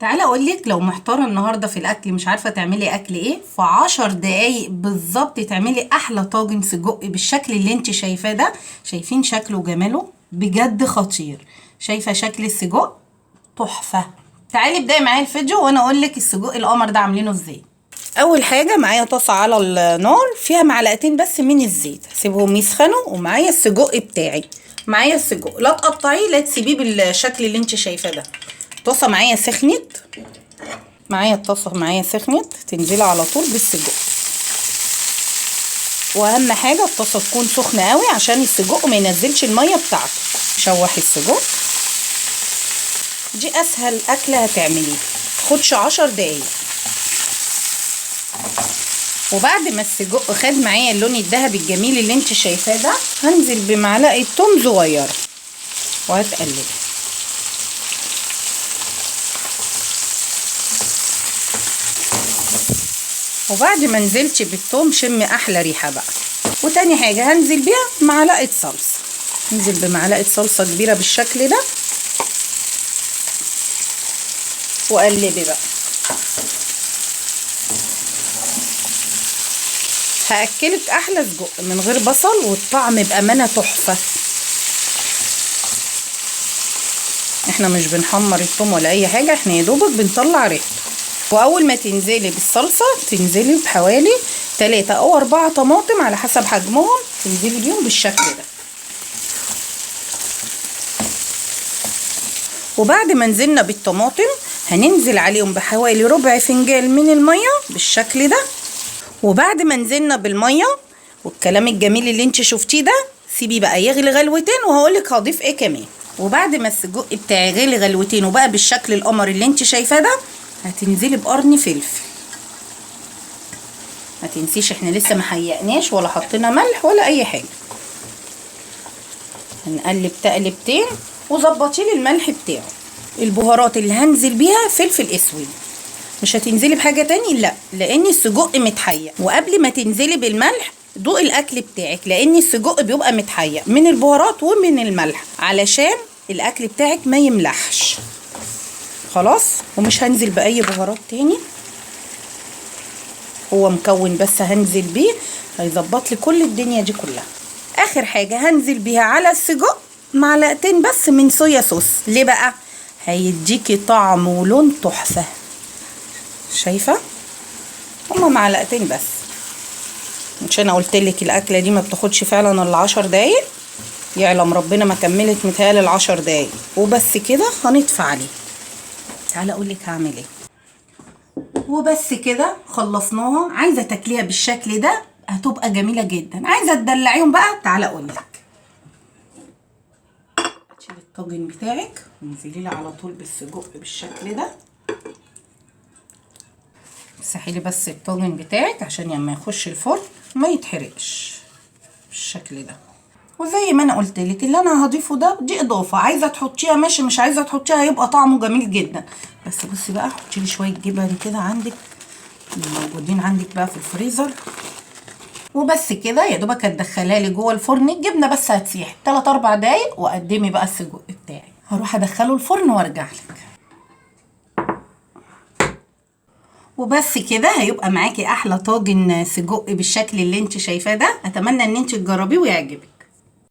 تعالى اقولك، لو محتارة النهارده في الاكل مش عارفه تعملي اكل ايه، في 10 دقايق بالظبط تعملي احلى طاجن سجق بالشكل اللي انت شايفاه ده. شايفين شكله وجماله؟ بجد خطير. شايفه شكل السجق؟ تحفة. تعالي ابداي معايا الفيديو وانا اقولك السجق القمر ده عاملينه ازاي. اول حاجة معايا طاسه على النار فيها معلقتين بس من الزيت، هسيبهم يسخنوا، ومعايا السجق بتاعي. معايا السجق، لا تقطعيه لا تسيبيه بالشكل اللي انت شايفاه ده. الطاسه معايا سخنت، معايا الطاسه معايا سخنت، تنزلي على طول بالسجق. واهم حاجة الطاسه تكون سخنة قوي عشان السجق ما ينزلش المية بتاعته. شوحي السجق، دي اسهل اكله هتعمليها، تاخدش 10 دقايق. وبعد ما السجق خد معايا اللون الذهبي الجميل اللي انت شايفاه ده، هنزل بمعلقه توم صغيرة وهتقلب. وبعد ما نزلت بالثوم شم احلى ريحه بقى. وتاني حاجة هنزل بيها معلقه صلصه، ننزل بمعلقه صلصه كبيرة بالشكل ده، وقلبي بقى. هاكلك احلى سجق من غير بصل، والطعم بامانه تحفة. احنا مش بنحمر الثوم ولا اي حاجة، احنا يا دوبك بنطلع ريحته. واول ما تنزلي بالصلصه تنزلي بحوالي 3 او 4 طماطم على حسب حجمهم، تنزلي بيهم بالشكل ده. وبعد ما نزلنا بالطماطم هننزل عليهم بحوالي ربع فنجان من المية بالشكل ده. وبعد ما نزلنا بالمية والكلام الجميل اللي انت شفتيه ده، سيبيه بقى يغلي غلوتين وهقولك هضيف ايه كمان. وبعد ما السجق بتاعي غلي غلوتين وبقى بالشكل القمر اللي انت شايفاه ده، هتنزلي بقرن فلفل. ما تنسيش احنا لسه ما حيقناش ولا حطينا ملح ولا اي حاجة. هنقلب تقلبتين وظبطي لي الملح بتاعه. البهارات اللي هنزل بيها فلفل اسود، مش هتنزلي بحاجة تاني لا، لان السجق متحيق. وقبل ما تنزلي بالملح دوقي الاكل بتاعك، لان السجق بيبقى متحيق من البهارات ومن الملح علشان الاكل بتاعك ما يملحش. خلاص، ومش هنزل باي بهارات تاني، هو مكون بس هنزل بيه هيظبط لي كل الدنيا دي كلها. اخر حاجة هنزل بيها على السجق معلقتين بس من صويا صوص. ليه بقى؟ هيديكي طعم ولون تحفة. شايفه؟ هما معلقتين بس. مش انا قلتلك الاكلة دي ما بتاخدش فعلا الا 10 دقايق؟ يعلم ربنا ما كملت متهيألي 10 دقايق. وبس كده هنطفي عليه. تعالى اقولك هعمل ايه. وبس كده خلصناها. عايزه تاكليها بالشكل ده هتبقى جميلة جدا. عايزه تدلعيهم بقى، تعالى اقولك. هتشيلي الطاجن بتاعك وانزلي لي على طول بالسجق بالشكل ده. امسحي لي بس الطاجن بتاعك عشان لما يخش الفرن ما يتحرقش بالشكل ده. وزي ما انا قلت لك اللي انا هضيفه ده دي اضافه، عايزه تحطيها ماشي، مش عايزه تحطيها هيبقى طعمه جميل جدا. بس بصي بقى، حطي لي شوية جبن كده عندك موجودين عندك بقى في الفريزر. وبس كده يا دوبك هتدخلها لي جوه الفرن، الجبنة بس هتسيح 3 4 دقايق، وقدمي بقى السجق بتاعي. هروح ادخله الفرن وارجع لك. وبس كده هيبقى معاكي احلى طاجن سجق بالشكل اللي انت شايفاه ده. اتمنى ان انت تجربيه ويعجبك.